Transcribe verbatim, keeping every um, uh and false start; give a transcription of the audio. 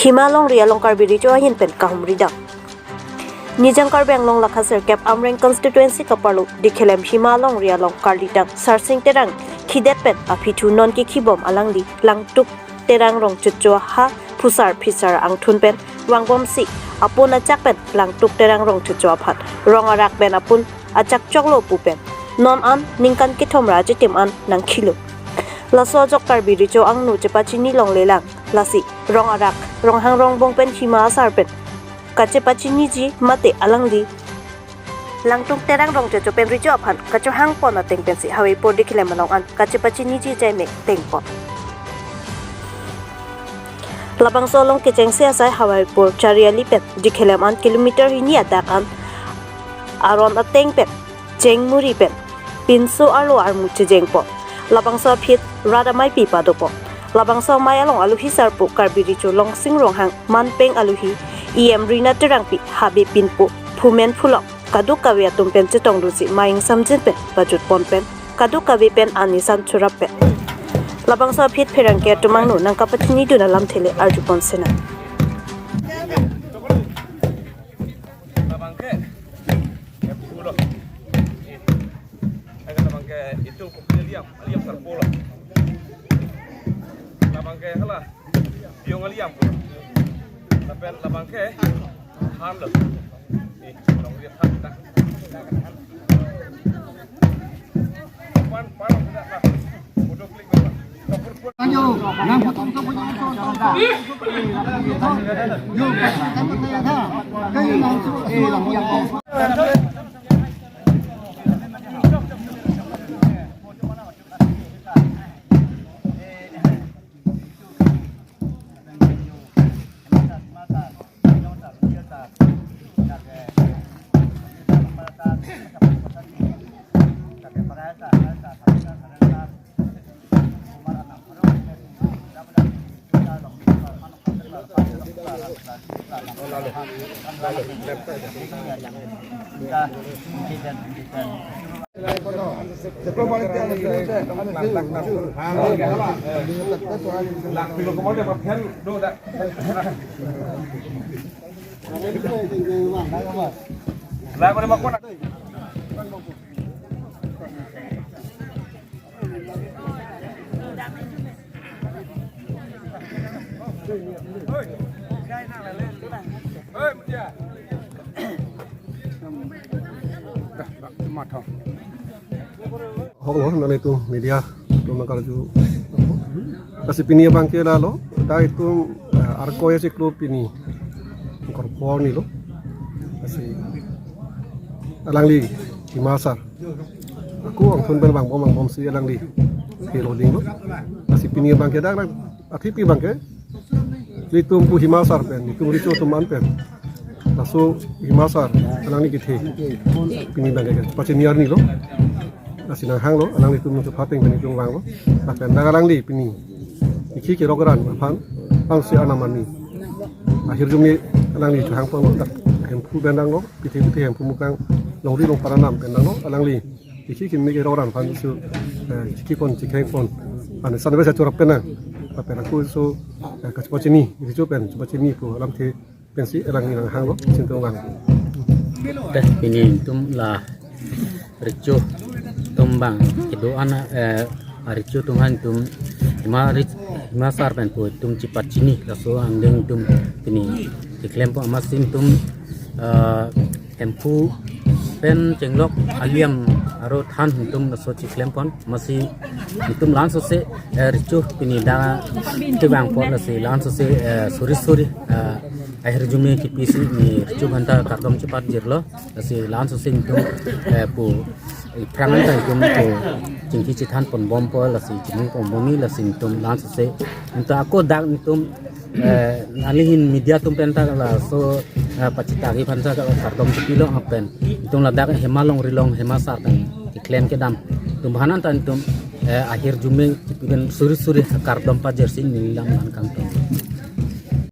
Hima Longri along Karbi Recho ahin pen kahumri dam. Nijang Karbi Anglong lakha sirkep Amreng constituency kaparlo Dikhelem Hima Longri along karlidang Sarsing Terang khidet pen aphi thu non kekhibom alangli Langtuk Terang Rongchecho ha phusar phisar angthun pen vangbomsi apon achak pen Langtuk Terang Rongchecho aphan rong arak pen apon achak choklo pu pen non an ningkan kethom ra achitim an nangkhilo. Laso ajok Karbi Recho angno chepachini longlelang, lasi rong arak, ronghang rongbong pen hima asar pen kachepachiniji mate alangli Langtuk Terang Rongchecho pen recho aphan kachohang pon ateng pensi Hawaipur Dikhelem along an kachepachiniji jaime tengpon. Labangso along kechengsi asai Hawaipur Chariali pen Dikhelem an kilometer hini adak an aron ateng pen chengmuri pen pinso arlo armu chejengpo. Labangso aphi rat ameipi padopo. Labangso amei along alohi sarpo Karbi Recho Longsing Ronghang, manpeng alohi E M Rina Terangpi, habe pinpo Phumen Phulok, kadokave atum pen chetongdunsi mei ingsamjin pen pajutpon pen kadokave pen anisan churap pen. Labangso aphi pherangke atum angno nangkapachinidun alamthe le arjupon sena. Labangke, ya, pulo. Eh, labangke itu kopi liam, liam sarpo lo. Labangke hala, biong liam pulo. Lapen labangke, han lo. Eh, long liam han ta. Pan, pan, pan. Foto klik, pan. Hok lo, non itum media atum nangkarju. Lasi pini abangke lalo, ta itum, eh, Arkoi achiklo pini. Angkor pho arni lo. Lasi alangli hima asar. Ako angthun pen vangbom vangbomsi alangli helo dinglo. Lasi pini abangke dak dak athipi abangke. Ilitum pu hima asar pen, ilitum recho atum an pen. Laso hima asar, alangli kethe. Pini abangke, pachini arni lo. Lasi nanghanglo, alanglitum nungso phateng pen itum vanglo. Lapen dak alangli pini. Ikhi kerok ran aphan, angse anam ani. Ahirjume alangli chohang ponlo, dak Hemphu pen danglo, pithe pithe Hemphu Mukrang, Longri Longpar anam pen danglo, alangli. Ikhi kimi kerok ran aphan su, eh, chikhi pon, chikheng pon. Ane san besa churap pen nang. Lapen ako su, eh, kachepachini, recho pen, chepachini pu alamthe pensi alangli nanghanglo, itum vang. Te pini itum la recho atum abang kedo-an, eh, arecho atum aphan itum hima rech-, hima asar pen pu itum chepachini, laso angdeng itum pini keklem pon amatsi itum, eh, Hemphu pen chenglok aliam aro than itum laso chiklem pon amatsi itum lansose, eh, recho pini dak kevang pon lasi lansose, eh, suri suri, eh, ahirjume kipisi ne recho aphanta kardom chepat jirlo lasi lansose itum, eh, pu aphrang anta itum pu chingki chethan ponbompo lasi chimung ponbomji lasi itum lansose itum ako dak itum, eh, nelihin media atum penta laso, eh, pachethang aphanta kardom chepilo lapen itum ladak Hima Longri along hima asar pen keklem kedam atum aphan anta itum, eh, ahirjume kipi pen suri suri kardom pajirsi neli lam nangkangtung.